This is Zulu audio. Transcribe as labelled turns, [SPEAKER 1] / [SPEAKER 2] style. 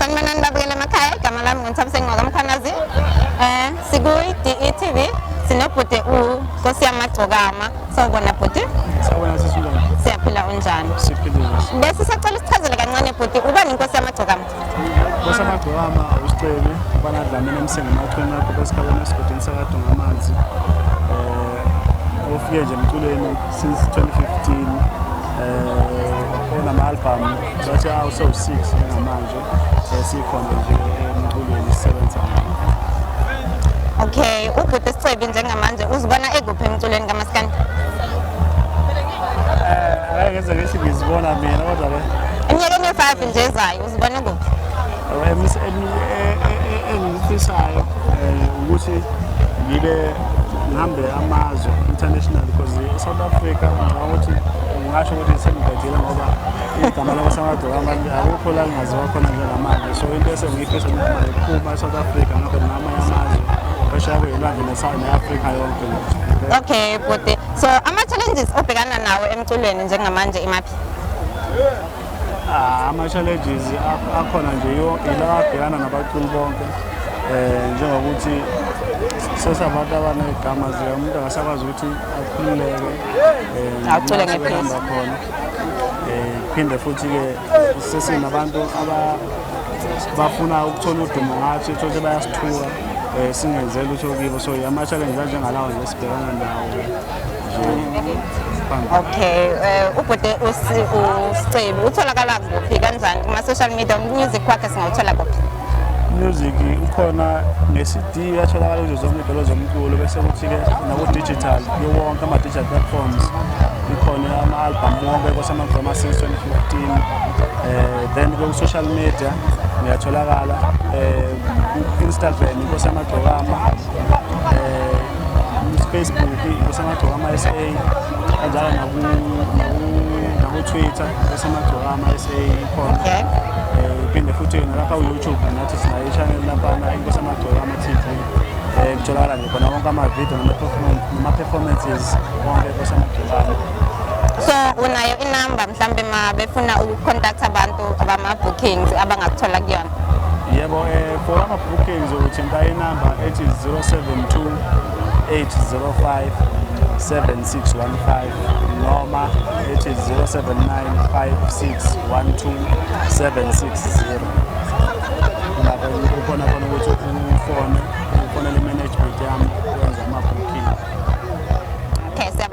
[SPEAKER 1] Sanibonani babukela emakhaya, igama lami nguNthabiseng ngwakaMkhwanazi. Sikuyi-DETV sinobhuti uNkosi Yamagcokama. Sawubona bhuti.
[SPEAKER 2] Sawubona sisi, unjani?
[SPEAKER 1] Siyaphila, unjani?
[SPEAKER 2] Siphilile.
[SPEAKER 1] Bese sacela usichazele kancane bhuti, ubani iNkosi Yamagcokama?
[SPEAKER 2] Nkosi Yamagcokama uSicebi uBana Dlamini eMsinga Emachweni lapho besikhabeni esigodini sakaDungamanzi. Ofike nje emculweni since 2015, onama-album bathi awu-6 njengamanje, sikhona nje emculweni sisebenza ngawo.
[SPEAKER 1] Okay, ubhuti Sicebi njengamanje uzibona ekuphi emculweni kaMaskandi?
[SPEAKER 2] Angeke ngize ngithi ngizibona mina, kodwa-ke
[SPEAKER 1] Eminyakeni yo-5 nje ezayo uzibona kuphi?
[SPEAKER 2] Engikufisayo ukuthi ngibe ngihambe amazwe international, because i-South Africa ngicabanga ukuthi ngingasho ukuthi sengiqedile, ngoba igama lakwaSamagcokama akukho la lingaziwa khona njengamanje. So into esengiyifisa njengamanje ukuphuma e-South Africa, ngapha namanye amazwe phesheya kwey'lwandle ne-Afrika yonke nje.
[SPEAKER 1] Okay bhuti, so ama-challenges obhekana nawo emculweni njengamanje imaphi?
[SPEAKER 2] Ah, ama-challenges akhona nje ila abhekana nabaculi bonke, njengokuthi sesabantu abanegama zika umuntu akasakwazi ukuthi akhululeke
[SPEAKER 1] Acule
[SPEAKER 2] la
[SPEAKER 1] nge-peace.
[SPEAKER 2] ehamba khona. Phinde futhi-ke sesinabantu bafuna ukuthola udumo ngathi, uthole bayasithuka, singenze lutho kibo. So ama-challenge anjengalawo nje esibhekana nawo nje phambili.
[SPEAKER 1] Okay, ubhuti uSicebi utholakala kuphi, kanjani kuma-social media? Music wakhe singawuthola kuphi?
[SPEAKER 2] Music ukhona nge-CD, uyatholakala kuzo zonke iy'tolo zomculo, bese kuthi-ke naku-digital, kuwo wonke ama-digital platforms ikhona ama-album wonke kwasamagama since 2015. Then ku-social media ngiyatholakala ku-Instagram Inkosi Yamagcokama, Facebook Inkosi Yamagcokama SA, kanjalo naku-Twitter Inkosi Yamagcokama SA ikhona. Phinde futhi nalapha ku-YouTube nathi sinayo i-channel laphana, Inkosi Yamagcokama TV. Kutholakala nje khona wonke ama-video nama-performances wonke Inkosi Yamagcokama.
[SPEAKER 1] So unayo inamba mhlambe ma befuna uku-contact abantu abama-bookings abangakuthola kuyona?
[SPEAKER 2] Yebo, for ama-bookings uthinta inamba ethi 072 805 7615 noma ethi 079 5612 760. Lapho ukhona khona ukuthi ufone, ufonele i-management yami wenze ama-booking.
[SPEAKER 1] Okay, siyabonga.